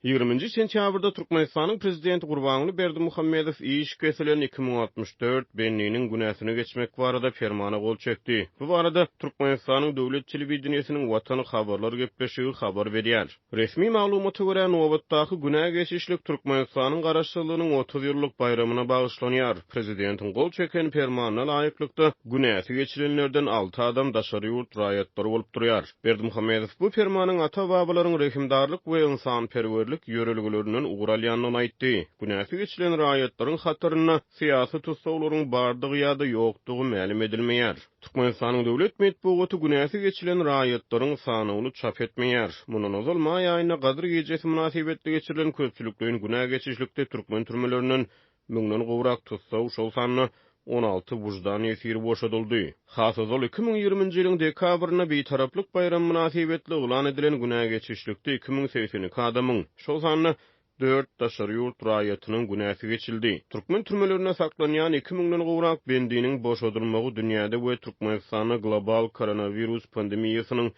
Ýigriminji sentýabrda Türkmenistanyň Prezidenti Gurbanguly Berdimuhamedow iş kesilen 2064 bendiniň günäsini geçmek barada permana gol çekdi. Bu barada Türkmenistanyň döwlet telewideniýesiniň Watan habarlar gepleşigi habar berýär. Resmi maglumata görä, nobatdaky günä geçişlik Türkmenistanyň Garaşsyzlygynyň 30 ýyllyk baýramyna bagyşlanýar. Prezidentiň gol çeken permanyna laýyklykda, günäsi geçilenlerden alty adam daşary ýurt raýatlary bolup durýar. Berdimuhamedow bu permanyň ata-babalaryň rehimdarlyk we ynsanperwerlik ýörelgelerinden ugur alýandygyny aýtdy. Günäsi geçilen raýatlaryň hatarynda syýasy tussaglaryň bardygy ýa-da ýokdugy mälim edilmeýär. Türkmenistanyň döwlet metbugaty günäsi geçilen raýatlaryň sanawyny çap etmeýär. Mundan ozal maý aýynda Gadyr gijesi mynasybetli geçirilen köpçülikleýin günä geçişlikde türkmen türmelerinden Müňden gowrak tussag, şol sanda 16 wyždan ýesiri boşadyldy. Has ozal, 2020-nji ýylyň dekabrynda Bitaraplyk baýramy mynasybetli yglan edilen günä geçişlikde 2082 adamyň, şol sanda dört daşary ýurt raýatynyň günäsi geçildi. Türkmen türmelerinde saklanýan iki müňden gowrak bendiniň boşadylmagy dünýäde we Türkmenistanda global koronawirus pandemiýasynyň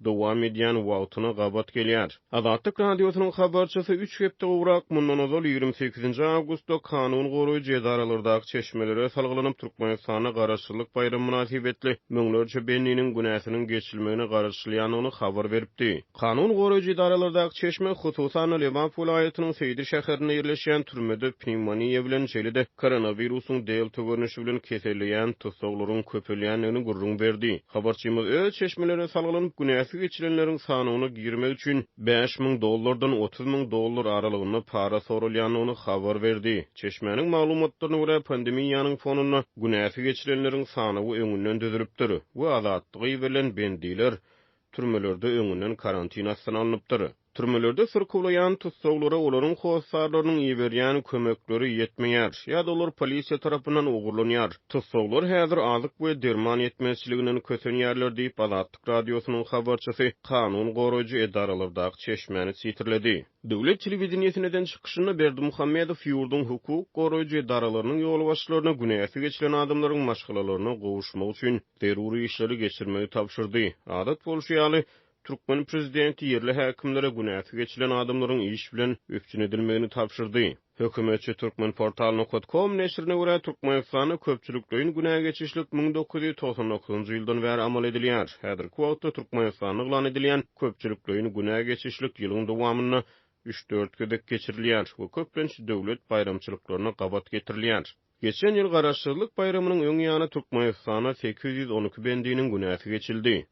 dowam edýän wagtyna gabat gelýär. Azatlyk Radiosynyň habarçysy üç hepde gowrak mundan ozal, 28-nji awgustda kanun goraýjy edaralardaky çeşmelere salgylanyp, Türkmenistanda Garaşsyzlyk baýramy mynasybetli müňlerçe bendiniň günäsiniň geçilmegine garaşylýandygyny habar beripdi. Kanun goraýjy edaralardaky çeşme, hususan-da, Lebap welaýatynyň Seýdi şäherinde ýerleşýän türmede pnewmoniýa bilen, şeýle-de koronawirusyň delta görnüşi bilen keselleýän tussaglaryň köpelýändigini gürrüň berdi. Habarçymyz öz çeşmelerine salgylanyp, günäsi geçilenleriň sanawyna girmek üçin 5000 dollardan 30 000 dollar aralygynda para soralýandygyny habar berdi. Çeşmäniň maglumatlaryna görä, pandemiýanyň fonunda günäsi geçilenleriň sanawy öňünden düzülipdir we azatlyga iberilen bendiler türmelerde öňünden karantin astyna alnypdyr. Türmelerde syrkawlaýan tussaglara olaryň hossarlarynyň iberýän kömekleri ýetmeýär ýa-da olar polisiýa tarapyndan ogurlanýar. Tussaglar häzir azyk we derman ýetmezçiliginden kösenýärler diýip, Azatlyk Radiosynyň habarçysy kanun goraýjy edaralardaky çeşmäni sitirledi. Döwlet telewideniýesinde eden çykyşynda Berdimuhamedow ýurduň hukuk goraýjy edaralarynyň ýolbaşçylaryna günäsi geçilen adamlaryň maşgalalaryna gowuşmak üçin zerur işleri geçirmegi tabşyrdy. Adat bolşy ýaly, türkmen prezidenti ýerli häkimlere günäsi geçilen adamlaryň iş bilen üpjün edilmegini tabşyrdy. Hökümetçi Turkmenportal nokat kom neşirine görä, Türkmenistanda köpçülikleýin günä geçişlik 1999-njy ýyldan bäri amal edilýär. Häzirki wagtda Türkmenistanda yglan edilýän köpçülikleýin günä geçişlik ýylyň dowamynda üç-dört gezek geçirilýär we köplenç döwlet baýramçylyklaryna gabat getirilýär. Geçen ýyl Garaşsyzlyk baýramynyň öň ýany Türkmenistanda 812 bendiniň günäsi geçildi.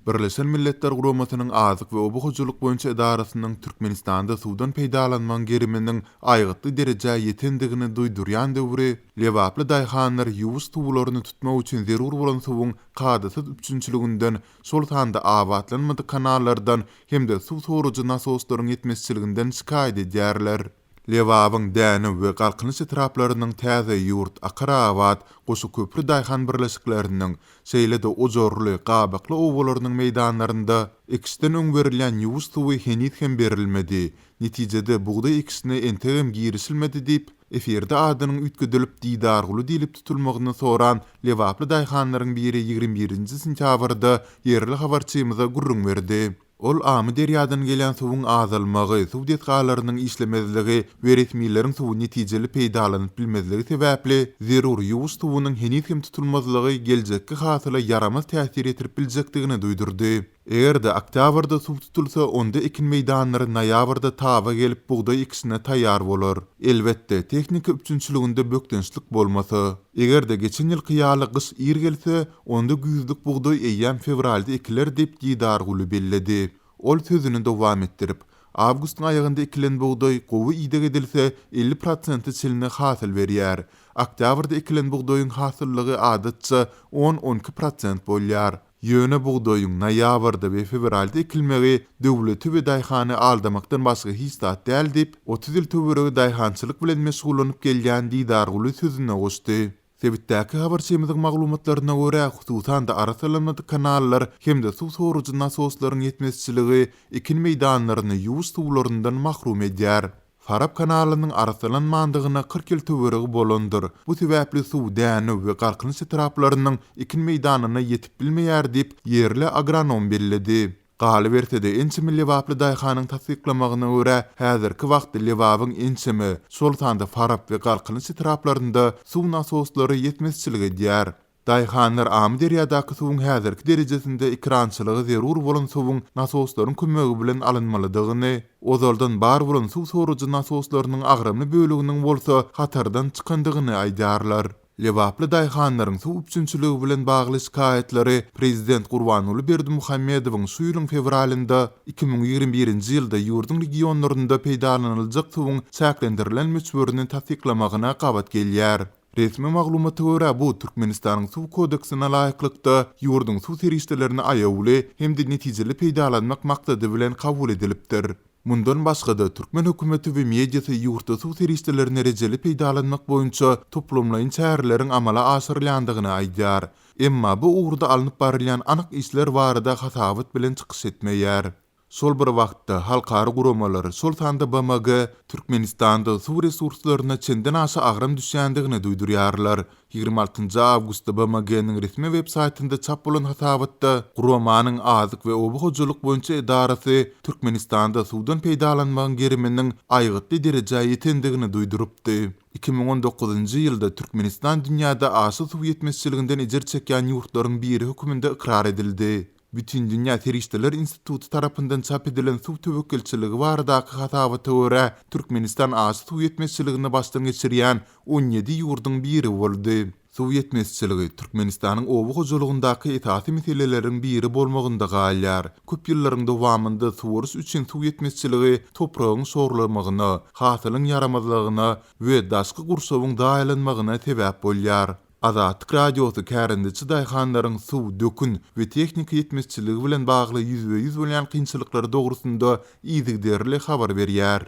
Birleşen Milletler Guramasynyň Azyk we oba hojalyk boýunça edarasynyň Türkmenistanda suwdan peýdalanmagyň geriminiň aýgytly derejä ýetendigini duýdurýan döwri lebaply daýhanlar ýuwuş suwlaryny tutmak üçin zerur bolan suwuň kadasyz üpjünçiliginden, şol sanda abatlanmadyk kanallardan hem-de suw sorujy nasoslaryň ýetmezçiliginden şikaýat edýärler. Lebabyň Dänew we Galkynyş etraplarynyň Täze ýurt, Akarabat, Goşaköpri daýhan birleşikleriniň, şeýle-de Ojarly, Gabakly obalarynyň meýdanlarynda ekişden öň berilýän ýuwuş suwy heniz hem berilmedi. Netijede, bugdaý ekişine entegem girişilmedi diýip, efirde adynyň üýtgedilip Didarguly diýlip tutulmagyny soran lebaply daýhanlaryň biri 21-nji sentýabrda ýerli habarçymyza gürrüň berdi. Ol Amyderýadan gelýän suwuň azalmagy, suw desgalarynyň işlemezligi we resmileriň suwy netijeli peýdalanyp bilmezligi sebäpli, zerur ýuwuş suwunyň heniz hem tutulmazlygy geljekki hasyla ýaramaz täsir ýetirip biljekdigini duýdurdy. Eger-de oktýabrda suw tutulsa, onda ekin meýdanlary noýabrda taba gelip, bugdaý ekişine taýýar bolar. Elbetde, tehnika üpjünçiliginde bökdençlik bolmasa. Eger-de geçen ýylky ýaly gyş ir gelse, onda güýzlük bugdaý eýýäm fewralda ekiler diýip, Didarguly belledi. Ol sözüni dowam etdirip, Awgustyň aýagynda ekilen bugdaý gowy ideg edilse, 50 prosente çenli hasyl berýär. Oktýabrda ekilen bugdaýyň hasyllygy adatça on-on iki prosent bolýar. Ýöne bugdaýyň noýabrda we fewralda ekilmegi döwleti we daýhany aldamakdan başga hiç zat däl diýip, 30 ýyl töweregi daýhançylyk bilen meşgullanyp gelýän Didarguly sözüne goşdy. Sebitdäki habarçymyzyň maglumatlaryna görä, hususan-da arassalanmadyk kanallar hem-de suw sorujy nasoslaryň ýetmezçiligi ekin meýdanlaryny ýuwuş suwlaryndan mahrum edýär. Farap kanalynyň arassalanmandygyna 40 ýyl töweregi bolandyr. Bu sebäpli suw Dänew we Galkynyş etraplarynyň ekin meýdanyna ýetip bilmeýär diýip, ýerli agronom belledi. Galyberse-de, ençeme lebaply daýhanyň tassyklamagyna görä, häzirki wagtda Lebabyň ençeme, şol sanda Farap we Galkynyş etraplarynda suw nasoslary ýetmezçilik edýär. Daýhanlar Amyderýadaky suwuň häzirki derejesinde ekerançylyga zerur bolan suwuň nasoslaryň kömegi bilen alynmalydygyny, ozaldan bar bolan suw sorujy nasoslarynyň agramly böleginiň bolsa hatardan çykandygyny aýdýarlar. Lebaply daýhanlaryň suw üpjünçiligi bilen bagly şikaýatlary prezident Gurbanguly Berdimuhamedowyň şu ýylyň fewralynda 2021-nji ýylda ýurduň regionlarynda peýdalanyljak suwuň çäklendirilen möçberini tassyklamagyna gabat gelýär. Resmi maglumata görä, bu Türkmenistanyň Suw kodeksine laýyklykda, ýurduň suw serişdelerini aýawly hem-de netijeli peýdalanmak maksady bilen kabul edilipdir. Mundan başga-da, türkmen hökümeti we mediasy ýurtda suw serişdelerini rejeli peýdalanmak boýunça toplumlaýyn çäreleriň amala aşyrylýandygyny aýdýar. Emma bu ugurda alnyp barylýan anyk işler barada hasabat bilen çykyş etmeýär. Şol bir wagtda, halkara guramalary, şol sanda BMG Türkmenistanda suw resurslaryna çendenaşa agram düşýändigini duýdurýarlar. 26 awgustda BMG-niň resmi web saýtynda çap bolan hasabatda guramanyň Azyk we oba hojalyk boýunça edarasy Türkmenistanda suwdan peýdalanmagyň geriminiň aýgytly derejä ýetendigini duýdurypdy. 2019-njy ýylda Türkmenistan dünýäde aşa suw ýetmezçiliginden ejir çekýän ýurtlaryň biri hökmünde ykrar edildi. Bütindünýä serişdeler instituty tarapyndan çap edilen suw töwekgelçiligi baradaky hasabata görä, Türkmenistan aşa suw ýetmezçiligini başdan geçirýän 17 ýurduň biri boldy. Suw ýetmezçiligi Türkmenistanyň oba hojalygyndaky esasy meseleleriň biri bolmagynda galýar. Köp ýyllaryň dowamynda suwaryş üçin suw ýetmezçiligi topragyň şorlamagyna, hasylyň ýaramazlygyna we daşky gurşawyň zaýalanmagyna sebäp bolýar. Azatlyk Radiosy kärendeçi daýhanlaryň suw, dökün we tehnika ýetmezçiligi bilen bagly ýüzbe-ýüz bolýan kynçylyklary dogrusynda yzygiderli habar berýär.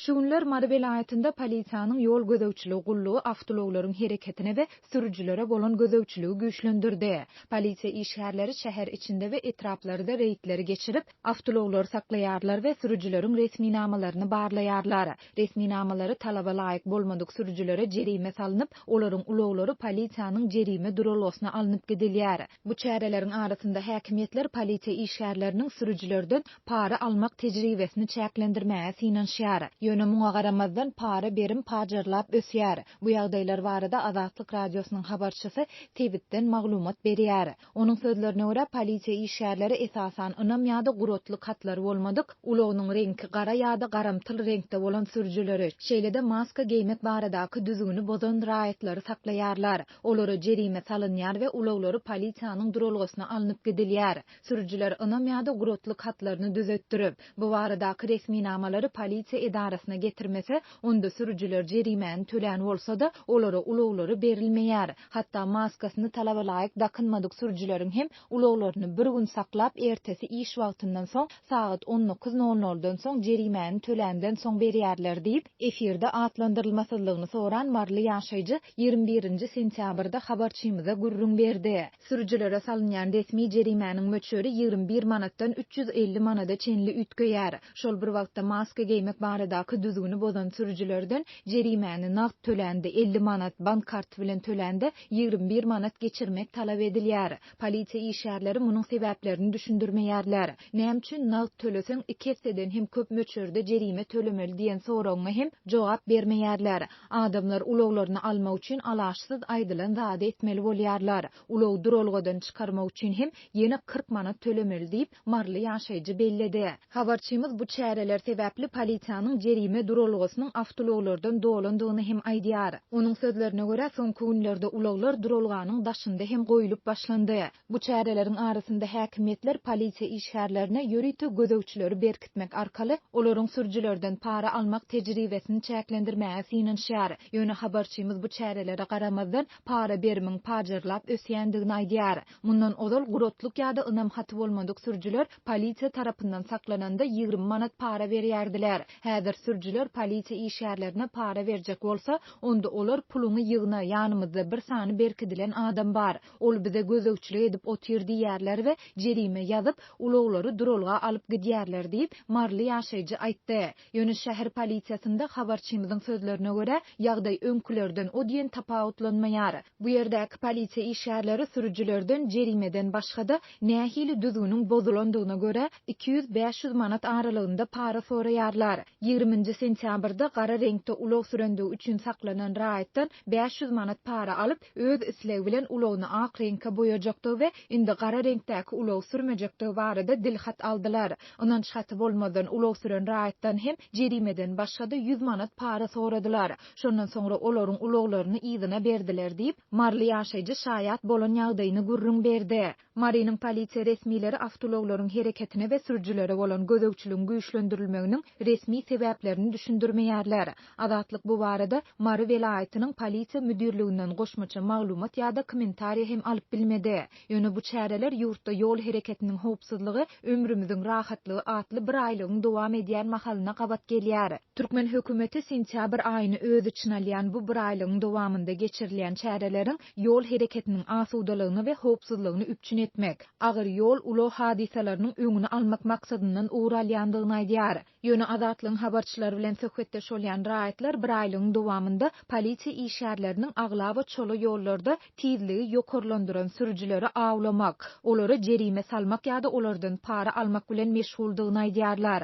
Şu günler Mary welaýatynda polisiýanyň ýol gözegçiligi gullugy awtoulaglaryň hereketine we sürüjilere bolan gözegçiligi güýçlendirdi. Polisiýa işgärleri şäher içinde we etraplarda reýdleri geçirip, awtoulaglary saklaýarlar we sürüjileriň resminamalaryny barlaýarlar. Resminamalary talaba laýyk bolmadyk sürüjilere jerime salnyp, olaryň ulaglary polisiýanyň jerime duralgasyna alnyp gidilýär. Bu çäreleriň arasynda häkimiýetler polisiýa işgärleriniň sürüjilerden para almak tejribesini çäklendirmäge synanyşýar. Ýöne muňa garamazdan, para berim pajarlap ösýär. Bu ýagdaýlar barada Azatlyk Radiosynyň habarçysy sebitden maglumat berýär. Onuň sözlerine görä, polisiýa işgärleri esasan ynam ýa-da guratlyk hatlary bolmadyk, ulagynyň reňki gara ýa-da garamtyl reňkde bolan sürüjileri, şeýle-de maska geýmek baradaky düzgüni bozan raýatlary saklaýarlar. Olara jerime salynýar we ulaglary polisiýanyň duralgasyna alnyp gidilýär. Sürüjiler ynam ýa-da guratlyk hatlaryny düzetdirip, bu baradaky resminamalary polisiýa edarasyna getirmese, onda sürüjiler jerimäni tölän bolsa-da, olara ulaglary berilmeýär. Hatda maskasyny talaba laýyk dakynmadyk sürüjileriň hem ulaglaryny bir gün saklap, ertesi iş wagtyndan soň sagat on dokuz nol noldan soň jerimäni töländen soň berýärler diýip, efirde atlandyrylmasyzlygyny soran maryly ýaşaýjy 21 nji sentýabrda habarçymyza gürrüň berdi. Sürüjilere salynýan resmi jerimäniň möçberi 21 manatdan 350 manada çenli üýtgeýär. Şol bir wagtda maska geýmek baradaky düzgüni bozan sürüjilerden jerimäni nagt tölände 50 manat, bank karty bilen tölände 21 manat geçirmek talap edilýär. Polisiýa işgärleri munuň sebäplerini düşündirmeýärler. Näme üçin nagt töleseň iki esseden hem köp möçberde jerime tölemeli diýen soragyňa hem jogap bermeýärler. Adamlar ulaglaryny almak üçin alaçsyz aýdylan zady etmeli bolýarlar. Ulagy duralgadan çykarmak üçin hem ýene 40 manat tölemeli diýip, maryly ýaşaýjy belledi. Habarçymyz bu çäreler sebäpli polisiýanyň jerime duralgasynyň awtoulaglardan dolandygyny hem aýdýar. Onuň sözlerine görä, soňky günlerde ulaglar duralganyň daşynda hem goýulyp başlandy. Bu çäreleriň arasynda häkimiýetler polisiýa işgärlerine ýörite gözegçileri berkitmek arkaly, olaryň sürüjilerden para almak tejribesini çäklendirmäge synanyşýar. Ýöne habarçymyz bu çärelere garamazdan, para berimiň pajarlap ösýändigini aýdýar. Mundan ozal guratlyk ýa-da ynam haty bolmadyk sürüjiler polisiýa tarapyndan saklananda 20 manat para berýärdiler. Häzir sürüjiler. sürüjiler polisiýa işgärlerine para berjek bolsa, onda olar puluňy ýygna, ýanymyzda bir sany berkidilen adam bar, ol bize gözegçilik edip otyr diýýärler we jerime ýazyp, ulaglary duralga alyp gidýärler diýip, maryly ýaşaýjy aýtdy. Ýöne şäher polisiýasynda, habarçymyzyň sözlerine görä, ýagdaý öňkülerden o diýen tapawutlanmaýar. Bu ýerdäki polisiýa işgärleri sürüjilerden jerimeden başga-da, nähili düzgüniň bozulandygyna görä, 200-500 manat aralygynda para soraýarlar. Ýigriminji sentýabrda gara reňkde ulag sürendigi üçin saklanan raýatdan 500 manat para alyp, öz islegi bilen ulagyny ak reňke boýajakdygy we indi gara reňkdäki ulagy sürmejekdigi barada dilhat aldylar. Ynanç haty bolmazdan ulag süren raýatdan hem jerimeden başga-da 100 manat para soradylar. Şondan soňra olaryň ulaglaryny yzyna berdiler diýip, maryly ýaşaýjy şaýat bolan ýagdaýyny gürrüň berdi. Marynyň polisiýa resmileri awtoulaglaryň hereketine we sürüjilere bolan gözegçiligiň güýçlendirilmeginiň resmi sebäplerini düşündirmeýärler. Azatlyk bu barada Mary welaýatynyň polisiýa müdirliginden goşmaça maglumat ýa-da kommentariýa hem alyp bilmedi. Ýöne bu çäreler ýurtda ýol hereketiniň howpsuzlygy, ömrümiziň rahatlygy atly bir aýlygyň dowam edýän mahalyna gabat gelýär. Türkmen hökümeti sentýabr aýyny öz içine alýan bu biraýlygyň dowamynda geçirilýän çäreleriň ýol hereketiniň asudalygyny we howpsuzlygyny üpjün etmek, agyr ýol-ulag hadysalarynyň öňüni almak maksadyndan ugur alýandygyny aýdýar. Ýöne Azatlygyň habarçylary bilen söhbetdeş bolýan raýatlar biraýlygyň dowamynda polisiýa işgärleriniň aglaba çola ýollarda tizligi ýokarlandyran sürüjileri awlamak, olara jerime salmak ýa-da olardan para almak bilen meşguldygyny aýdýarlar.